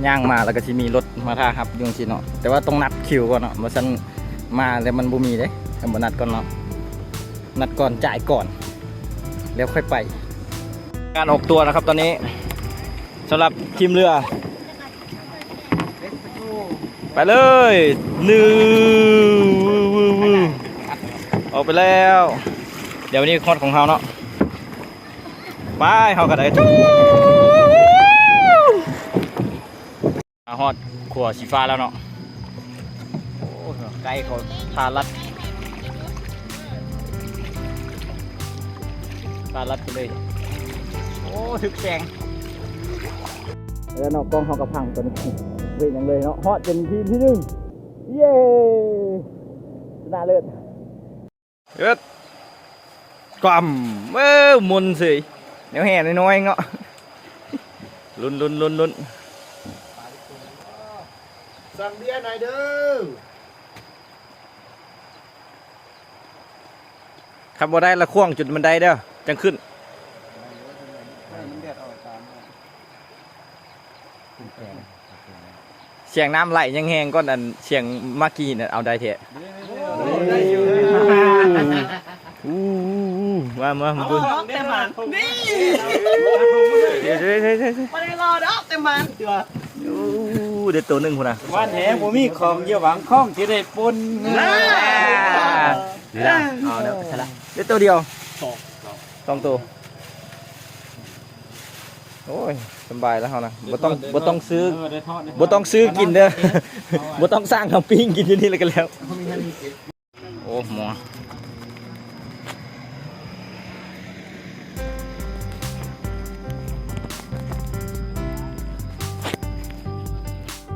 ຍ່າງມາແລ້ວກໍຊິມີລົດມາຖ້າຮັບຢູ່ຈັ່ງຊີ້ເນາະ, ແຕ່ວ່າຕ້ອງນັດຄິວກ່ອນເນາະ, ບໍ່ຊັ້ນມາແລ້ວມັນບໍ່ມີເດ້ ຄັນບໍ່ນັດກ່ອນເນາະ. ນັດກ່ອນ ຈ່າຍກ່ອນ ແລ້ວຄ່ອຍໄປ. ການອອກຕົວນະຄັບຕອນນີ້ ສຳລັບທີມເຮືອ. ໄປເລີຍ ອອກໄປແລ້ວ. ດຽວນີ້ຮອດຂອງເຮົາເນາະ. ໄປ ເຮົາກໍໄດ້ ມາຮອດຂົວສີຟ້າແລ້ວເນາະ. ໂອ້ ໄກເຂົາພາລັດ ພາລັດໄປເລີຍ. ໂອ້ ຖືກແສງແລ້ວເນາະ, ກ້ອງເຮົາກໍພັງຕອນນີ້ ເວນຫຍັງເລີຍເນາະ. ຮອດເປັນທີມທີໜຶ່ງ ເຢ້ ຊະນະເລີດ. ເອີດ ກຳ ເອີ ມົນເສີຍ ແນວແຫ່ນ້ອຍໆເນາະ. ລຸ້ນໆໆໆ. ສັ່ງເບຍໜ່ອຍເດີ. ຄັນບໍ່ໄດ້ລະຂວ້າງຈຸດມັນໄດເດີ ຈັ່ງຂຶ້ນ. ສຽງນ້ຳໄຫຼຍັງແຮງກ່ອນອັນສຽງມາກີ້ນັ້ນ ເອົາໄດ້ແທ້. ໂອ້ ມາ ມາ ມາ ເອົາອອກແຕ່ໝານນີ້ ເດ້ໆໆໆ ບໍ່ໄດ້ລໍດອກແຕ່ໝານ ໂອ້ ໄດ້ໂຕໜຶ່ງພຸ້ນນະ. ຫວານແຫບໍ່ມີຂອງ ຢ່າຫວັງຂອງທີ່ໄດ້ປົນ. ເອົາແລ້ວ ໄດ້ໂຕດຽວ ສອງ ສອງໂຕ. ໂອ້ຍ ສະບາຍແລ້ວເຮົານະ ບໍ່ຕ້ອງ ບໍ່ຕ້ອງຊື້ ເອີ ໄດ້ທອດ ໄດ້ທອດ ບໍ່ຕ້ອງຊື້ກິນເດີ ບໍ່ຕ້ອງສ້າງເຮົາປີ້ງກິນຢູ່ນີ້ແລ້ວກໍແລ້ວ. ໂອ້ ໝໍ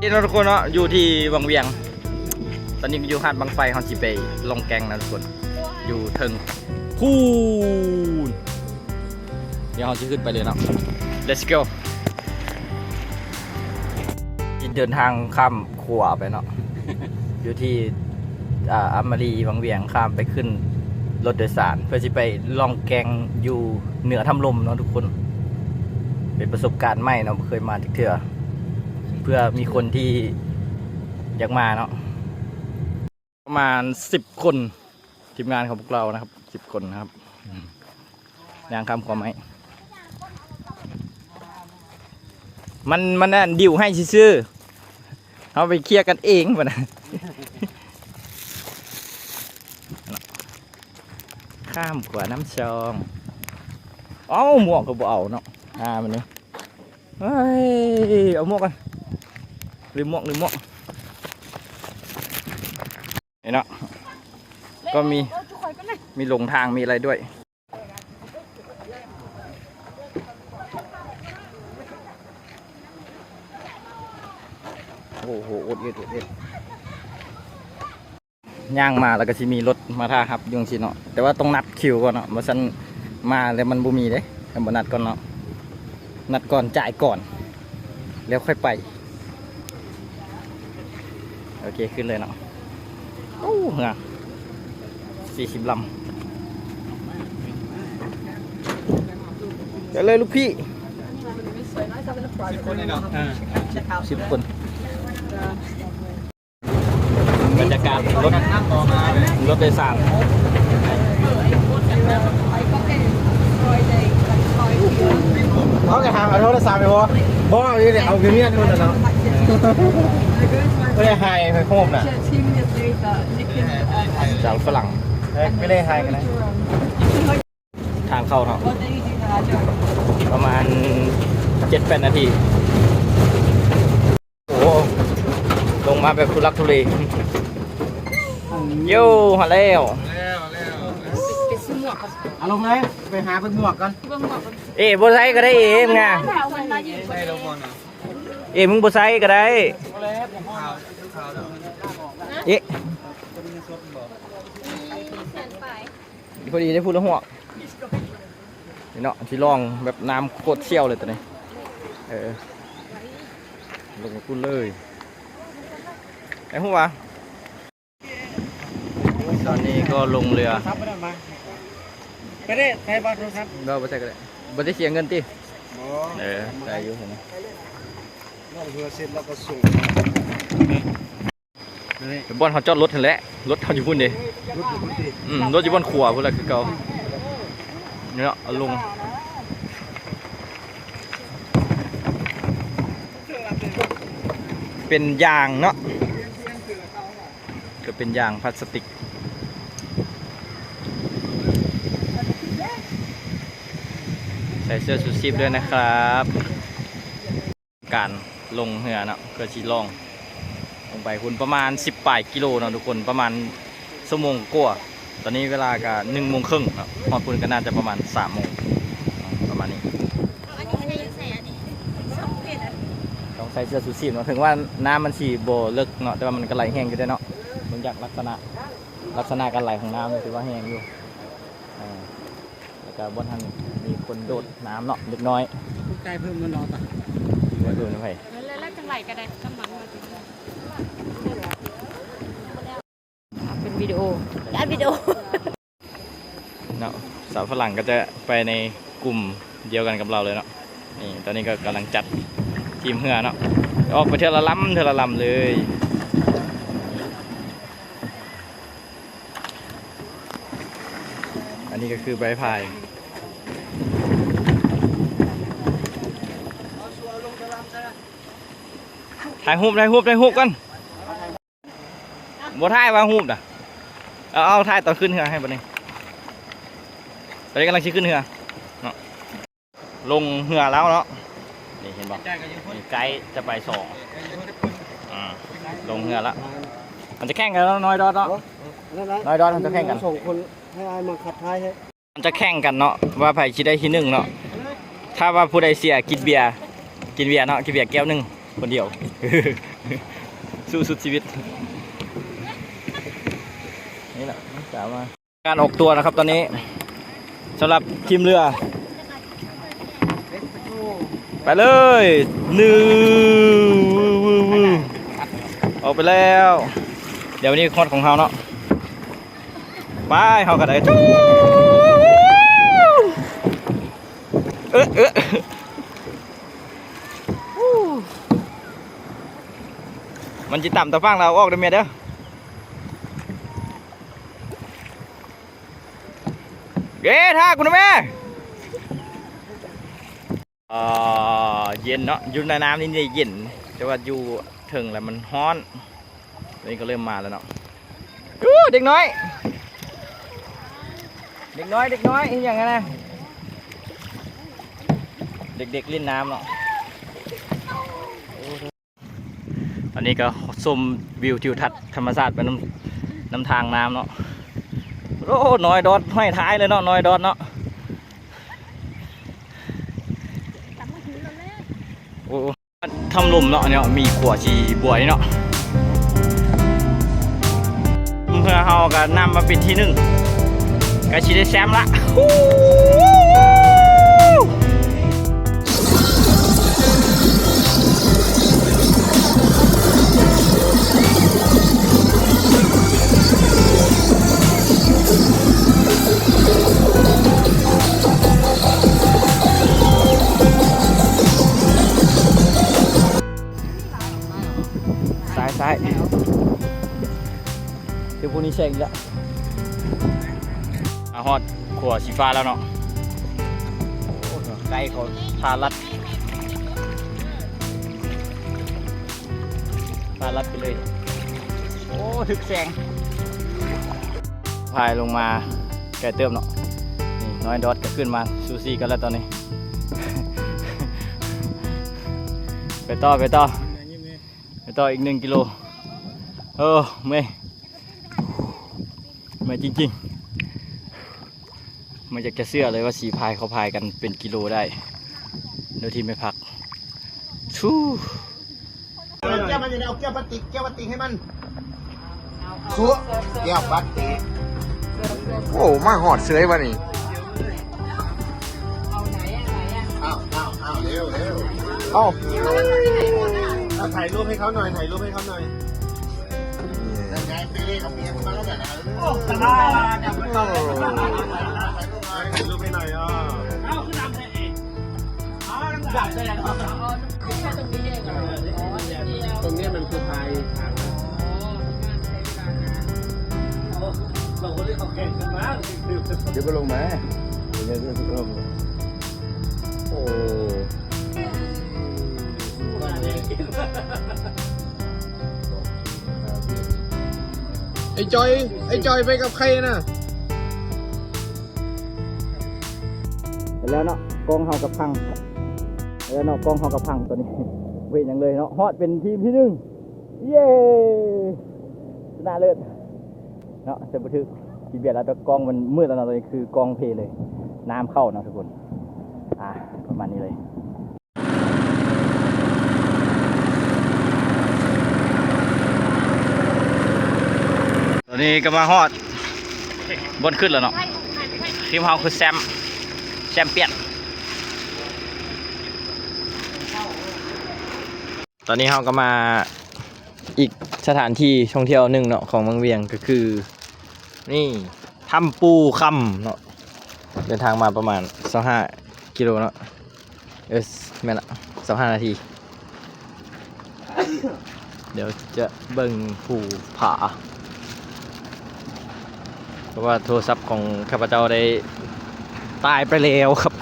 ນີ້ເນາະທຸກຄົນເນາະ ຢູ່ທີ່ວັງວຽງ ຕອນນີ້ຢູ່ຫາດບັ້ງໄຟ ເຮົາຊິໄປລ່ອງແກ່ງນະທຸກຄົນ ຢູ່ເທິງພຸ້ນ. ດຽວເຮົາຊິຂຶ້ນໄປເລີຍເນາະ let's go. ເດີນທາງຂ້າມຂົວໄປເນາະ ຢູ່ທີ່ ອາ ອາມາຣີວັງວຽງ ຂ້າມໄປຂຶ້ນລົດໂດຍສານ ເພື່ອຊິໄປລ່ອງແກ່ງຢູ່ເໜືອຖ້ຳລົມເນາະທຸກຄົນ. ເປັນປະສົບການໃໝ່ເນາະ ບໍ່ເຄີຍມາຈັກເທື່ອ ເພື່ອມີຄົນທີ່ຢາກມາເນາະ. ປະມານສິບຄົນ ທີມງານຂອງພວກເຮົານະຄັບ ສິບຄົນນະຄັບ ຍ່າງຂ້າມຂົວໄມ້ ມັນ ມັນອັນດິວໃຫ້ຊື່ໆ ເຮົາໄປເຄຍກັນເອງບັດນະ. ຂ້າມຂົວນ້ຳຊອງ ເອົ້າ ໝວກກໍບໍ່ເອົາເນາະ ອ່າ ມັນນີ້ ເອີຍ ເອົາໝວກກ່ອນ ລືມໝວກ ລືມໝວກ. ນີ້ເນາະ ກໍມີ ມີຫຼົງທາງ ມີອະໄລດ້ວຍ. ໂອ້ໂຫ ອົດເອັດ ອົດເອັດ. ຍ່າງມາແລ້ວກໍຊິມີລົດມາຖ້າຮັບຢູ່ຈັ່ງຊີ້ເນາະ, ແຕ່ວ່າຕ້ອງນັດຄິວກ່ອນເນາະ, ບໍ່ຊັ້ນມາແລ້ວມັນບໍ່ມີເດ້ ຄັນບໍ່ນັດກ່ອນເນາະ. ນັດກ່ອນ ຈ່າຍກ່ອນ ແລ້ວຄ່ອຍໄປ. ໂອເຄ ຂຶ້ນເລີຍເນາະ. ໂອ້ ເຮືອ ສີ່ສິບລຳ. ໄປເລີຍລູກພີ່ ສິບຄົນເນາະ ສິບຄົນ. ບັນຍາກາດລົດ ລົດໂດຍສານ. ເຮົາກໍຫາເອົາໂທລະສັບໄປບໍ່? ບໍ່ ເອົາຢູ່ນີ້ ເອົາຢູ່ເຮືອນພຸ້ນລະເນາະ. ບໍ່ໄດ້ຖ່າຍໃຫ້ຮູບນະ ສາວຝຣັ່ງ. ເອີ ໄປເລີຍ ຖ່າຍກັນນະ. ທາງເຂົ້າເນາະ ປະມານເຈັດແປດນາທີ. ໂອ້ ລົງມາແບບທຸລັກທຸເລ. ໂຢ ຮອດແລ້ວ. ເອົາລົງເລີຍ ໄປຫາເບິ່ງໝວກກ່ອນ. ເອ ບໍ່ໃສ່ກໍໄດ້ເອ ມຶງນະ. ເອ ມຶງບໍ່ໃສ່ກໍໄດ້. ເອ ພໍດີໄດ້ພູລະຫວກນີ້ເນາະ ທີ່ລ່ອງແບບນ້ຳໂຄດສ່ຽວເລີຍຕົວນີ້. ເອີ ລົງມາພຸ້ນເລີຍ ໄອ້ຮູ້ວ່າ. ຕອນນີ້ກໍລົງເຮືອ ໄປເດ້ ໃສ່ບໍ່ໂທລະສັບ ບໍ່ ບໍ່ໃສ່ກໍໄດ້ ບໍ່ໄດ້ເສຍເງິນຕິ. ບໍ່ ເອີ ໄດ້ຢູ່ຫັ້ນນະ. ອງເຮືອເສັດແລ້ວກໍສົ່ງ ໄປບ່ອນເຮົາຈອດລົດຫັ້ນແຫຼະ ລົດເຮົາຢູ່ພຸ້ນເດ້. ລົດຢູ່ພຸ້ນຕິ? ອືມ ລົດຢູ່ບ່ອນຂົວພຸ້ນແຫຼະຄືເກົ່າ. ນີ້ເນາະ ເອົາລົງ ເປັນຢາງເນາະ ກໍເປັນຢາງພລາສຕິກ. ໃສ່ເສື້ອຊູຊີບດ້ວຍນະຄັບ. ການລົງເຮືອເນາະ ເພື່ອຊິລ່ອງລົງໄປພຸ້ນປະມານສິບປາຍກິໂລເນາະທຸກຄົນ ປະມານຊົ່ວໂມງກວ່າ. ຕອນນີ້ເວລາກະໜຶ່ງໂມງເຄິ່ງເນາະ ຮອດພຸ້ນກະໜ້າຈະປະມານສາມໂມງເນາະ ປະມານນີ້. ຕ້ອງໃສ່ເສື້ອຊູຊີບເນາະ ເຖິງວ່ານ້ຳມັນຊິບໍ່ເລິກເນາະ ແຕ່ວ່າມັນກະໄຫຼແຮງຢູ່ເດ້ເນາະ. ເບິ່ງຈາກລັກສະນະ ລັກສະນະການໄຫຼຂອງນ້ຳນີ້ຖືວ່າແຮງຢູ່ ອ່າ. ແລ້ວກະບ່ອນຫັ້ນມີຄົນໂດດນ້ຳເນາະ ເດັກນ້ອຍ. ໃກ້ເພີ່ມມັນເນາະ ວ່າໂດດນຳໃຜ ແລ້ວ ແລ້ວຈັ່ງໄຫຼກະໄດ້ ກຳລັງວ່າ ເປັນວິດີໂອ ອັດວິດີໂອເນາະ. ສາວຝຣັ່ງກໍຈະໄປໃນກຸ່ມດຽວກັນກັບລາວເລີຍເນາະ. ນີ້ ຕອນນີ້ກໍກຳລັງຈັດທີມເຮືອເນາະ ອອກໄປເທື່ອລະລຳ ເທື່ອລະລຳເລີຍ. ອັນນີ້ກໍຄືໃບພາຍ. ຖ່າຍຮູບ ຖ່າຍຮູບ ຖ່າຍຮູບກ່ອນ. ບໍ່ຖ່າຍວ່າຮູບນະ. ເອົາ ເອົາ ຖ່າຍຕອນຂຶ້ນເຮືອໃຫ້ບັດນີ້. ຕອນນີ້ກຳລັງຊິຂຶ້ນເຮືອເນາະ. ລົງເຮືອແລ້ວເນາະ ນີ້ເຫັນບໍ່ ນີ້ໄກຈະໄປສອງ ອາ ລົງເຮືອລະ. ມັນຈະແຂ່ງກັນເນາະ ນ້ອຍດອດເນາະ ນ້ອຍດອດ ມັນຈະແຂ່ງກັນສອງຄົນ ໃຫ້ອ້າຍມາຂັບທ້າຍໃຫ້ ມັນຈະແຂ່ງກັນເນາະ ວ່າໃຜຊິໄດ້ທີໜຶ່ງເນາະ. ຖ້າວ່າຜູ້ໃດເສຍກິນເບຍ ກິນເບຍເນາະ ກິນເບຍແກ້ວໜຶ່ງຄົນດຽວ ສູ້ສຸດຊີວິດ. ນີ້ລະ ສາມາດ ການອອກຕົວນະຄັບຕອນນີ້ ສຳລັບທີມເຮືອ. ໄປເລີຍ ວື ວື ວື ອອກໄປແລ້ວ. ດຽວນີ້ຮອດຂອງເຮົາເນາະ ໄປ ເຮົາກໍໄດ້ ເອີ ເອີ ມັນຊິຕຳຕາຝັ່ງລາວອອກເດີ້ແມ່ເດີ້. ເອີ ຖ້າກູນະແມ່. ເອີ ເຢັນເນາະ ຢູ່ໃນນ້ຳນີ້ເຢັນ ແຕ່ວ່າຢູ່ເທິງແລ້ວມັນຮ້ອນ. ນີ້ກໍເລີ່ມມາແລ້ວເນາະ. ໂອ້ ເດັກນ້ອຍ ເດັກນ້ອຍ ເດັກນ້ອຍ ອີຫຍັງຫັ້ນນະ ເດັກໆຫຼິ້ນນ້ຳເນາະ. ອັນນີ້ກໍຊົມວິວທິວທັດທຳມະຊາດໄປນຳ ນຳທາງນ້ຳເນາະ. ໂອ້ ນ້ອຍດອດຫ້ອຍທ້າຍເລີຍເນາະ ນ້ອຍດອດເນາະ. ໂອ້ ຖ້ຳລົມເນາະ ອັນນີ້ມີຂົວສີບົວນີ້ເນາະ. ເພື່ອເຮົາກໍນຳມາເປັນທີໜຶ່ງ ກໍຊິໄດ້ແຊມລະ. ຊ້າຍ ຊ້າຍ ຄືຜູ້ນີ້ແຊງອີກລະ. ມາຮອດຂົວສີຟ້າແລ້ວເນາະ. ໂອ້ ໃກ້ເຂົາພາລັດ ພາລັດໄປເລີຍ. ໂອ້ ຖືກແສງ ພາຍລົງມາໄກເຕີບເນາະ. ນີ້ນ້ອຍດອດກໍຂຶ້ນມາຊູຊີກັນແລ້ວຕອນນີ້. ໄປຕໍ່ ໄປຕໍ່ ໄປຕໍ່ອີກໜຶ່ງກິໂລ. ໂອ້ ເມື່ອຍ ເມື່ອຍຈິງໆ. ບໍ່ຢາກຈະເຊື່ອເລີຍວ່າສີພາຍເຂົາພາຍກັນເປັນກິໂລໄດ້ ໂດຍທີ່ໄມ່ພັກ. ເອົາແກ້ວມັນຢູ່ໃນ ເອົາແກ້ວພລາສຕິກ ແກ້ວພລາສຕິກໃຫ້ມັນ. ໂອ້ ມາຮອດເສຍບາດນີ້. ເອົາ ເອົາ ເອົາ ເລັວ ເລັວ. ເອົາ ເອົາ ຖ່າຍຮູບໃຫ້ເຂົາໜ່ອຍ ຖ່າຍຮູບໃຫ້ເຂົາໜ່ອຍ. ຖ່າຍຮູບໃຫ້ໜ່ອຍ ເອີ. ตรงนี้มันคือพายทางนะ เราก็เรียกเอาแข่งกันมา เดี๋ยวก็ลงมา เดี๋ยวก็ลง โอ้ ไอ้จอย ไอ้จอยไปกับใครน่ะ แล้วเนาะ กล้องเฮากะพัง แล้วเนาะ กล้องเฮากะพังตอนนี้ บ่เห็นหยังเลยเนาะ ฮอดเป็นทีมที่หนึ่ง เย้ ชนะเลิศเนาะ แต่บ่ถืก สิเบียดแล้ว แต่กล้องมันมืดแล้วเนาะ ตอนนี้คือกล้องเพเลย น้ำเข้าเนาะทุกคน อ่า ประมาณนี้เลย ตอนนี้ก็มาฮอดบ่อนขึ้นแล้วเนาะ ทีมเฮาคือแชมป์ แชมเปี้ยน ตอนนี้เฮาก็มาอีกสถานที่ท่องเที่ยวหนึ่งเนาะ ของเมืองเวียง ก็คือ นี่ ถ้ำปู่คำเนาะ เดินทางมาประมาณซาวห้ากิโลเนาะ เออ แม่นละ ซาวห้านาที เดี๋ยวจะเบิ่งภูผา เพราะว่าโทรศัพท์ของข้าพเจ้าได้ตายไปแล้วครับ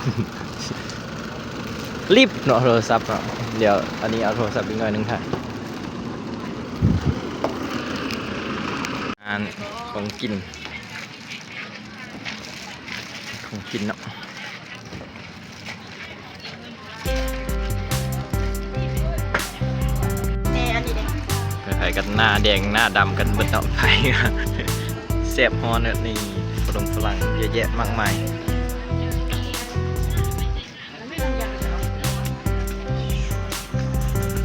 ลิบเนาะโทรศัพท์เนาะ เดี๋ยวอันนี้เอาโทรศัพท์อีกหน่อยหนึ่งถ่าย อันของกิน ของกินเนาะ แม่อันนี้เด้ ไผๆ ก็หน้าแดงหน้าดำกันเบิดเนาะ ไผ แซ่บฮ้อนเนาะ นี่ ฝรงฝรั่งเยอะแยะมากมาย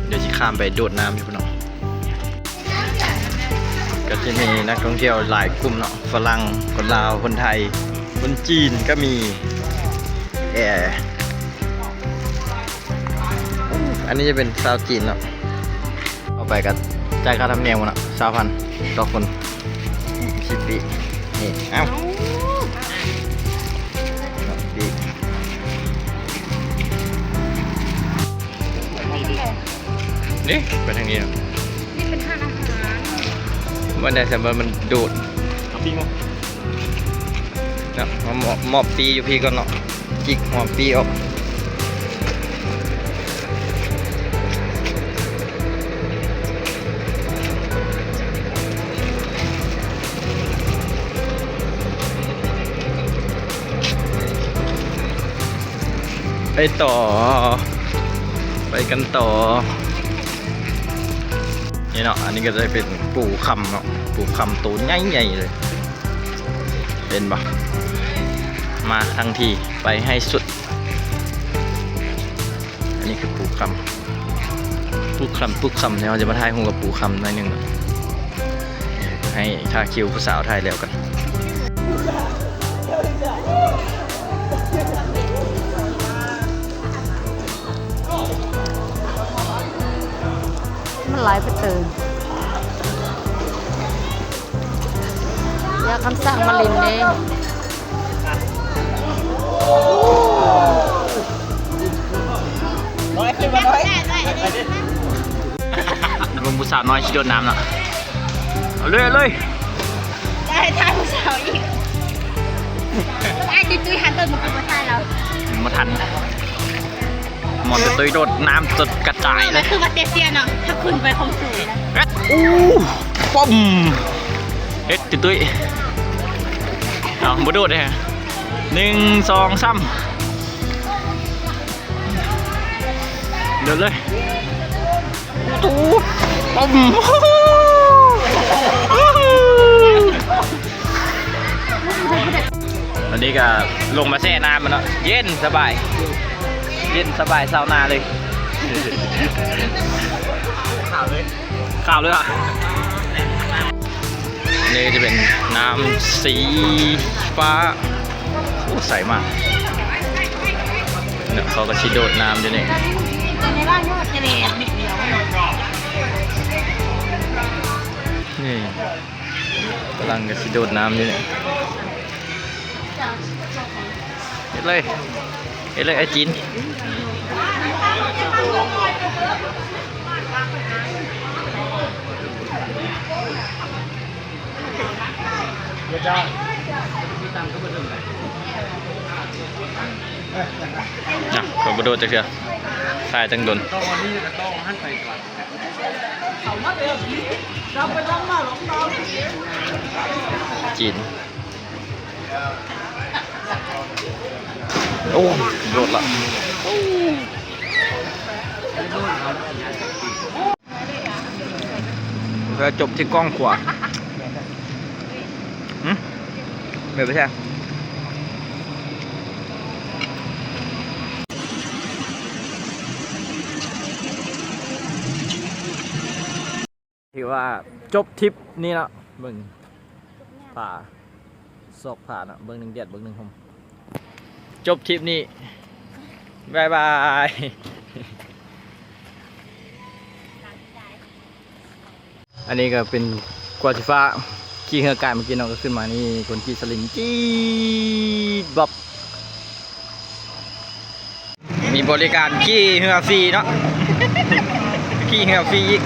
เดี๋ยวสิข้ามไปโดดน้ำอยู่พุ้นเนาะ ก็จะมีนักท่องเที่ยวหลายกลุ่มเนาะ ฝรั่ง คนลาว คนไทย คนจีนก็มี แอ อันนี้จะเป็นชาวจีนเนาะ เอาไปก็จ่ายค่าธรรมเนียมพุ้นเนาะ ซาวพันต่อคน สิบปี นี่ เอ้า สิบปี นี่ ไปทางนี้เนาะ นี่เป็นห้างอาหาร มันได้ แต่ว่ามันโดด เอาปิ้งมา เนาะ มามอบ มอบปีอยู่พี้ก่อนเนาะ จิกหัวปีออก ไปต่อ ไปกันต่อ นี่เนาะ อันนี้ก็จะเป็นปู่คำเนาะ ปู่คำโตใหญ่ๆ เลย เห็นบ่ มาทั้งที ไปให้สุด อันนี้คือปู่คำ ปู่คำ ปู่คำ เดี๋ยวเราจะมาถ่ายรูปกับปู่คำหน่อยหนึ่งเนาะ ให้ท่าคิวผู้สาวถ่ายแล้วกัน มันหลายไปเติม ยาคำสั่งมาลินเด้ น้อยขึ้นมาน้อย เบิ่งผู้สาวน้อยสิโดดน้ำเนาะ เอาเลย เอาเลย ได้ถ่ายผู้สาวอีก อ้ายตุ้ยๆ หันเบิ่งมาคือบ่ถ่ายเรา ยังบ่ทัน หมอนกระตุ้ยโดดน้ำจนกระจายเลย คือว่าเตเซียเนาะ ถ้าขึ้นไปคงสูงนะ เอ็ด อู้ ป้อม เอ็ด ตุ้ยๆ เอา บ่โดดเลยฮะ หนึ่ง สอง สาม โดดเลย ตูด ป้อม อันนี้ก็ลงมาแช่น้ำมันเนาะ เย็นสบาย เย็นสบายซาวนาเลย ขาวเลย ขาวเลยอ่ะ นี่จะเป็นน้ำสีฟ้า โอ้ ใสมาก เนี่ย เขาก็สิโดดน้ำอยู่นี่ นี่ กำลังก็สิโดดน้ำอยู่นี่ เฮ็ดเลย เฮ็ดเลยไอ้จีน ນະ ຂ້ອຍບໍ່ໂດດຈັກເທື່ອ ຖ່າຍຕັ້ງດົນ. ຈີນ. ໂອ້ ໂດດລະ. ແລ້ວຈົບທີ່ກ້ອງຂວາ. ຫຶ? ແມ່ນບໍ່ໃຊ່? ຖືວ່າຈົບທຣິບນີ້ເນາະ ເບິ່ງ ຜາ ຊອກຜາເນາະ ເບິ່ງໜຶ່ງແດດ ເບິ່ງໜຶ່ງຮົ່ມ. ຈົບທຣິບນີ້ ບາຍບາຍ. ອັນນີ້ກໍເປັນກວາຊິຟ້າ ຂີ່ເຮືອກາຍມາກິນເນາະ ກໍຂຶ້ນມານີ້ ຄົນຂີ່ສະລິງ ຈີດບັບ. ມີບໍລິການຂີ່ເຮືອຟຣີເນາະ ຂີ່ເຮືອຟຣີອີກ.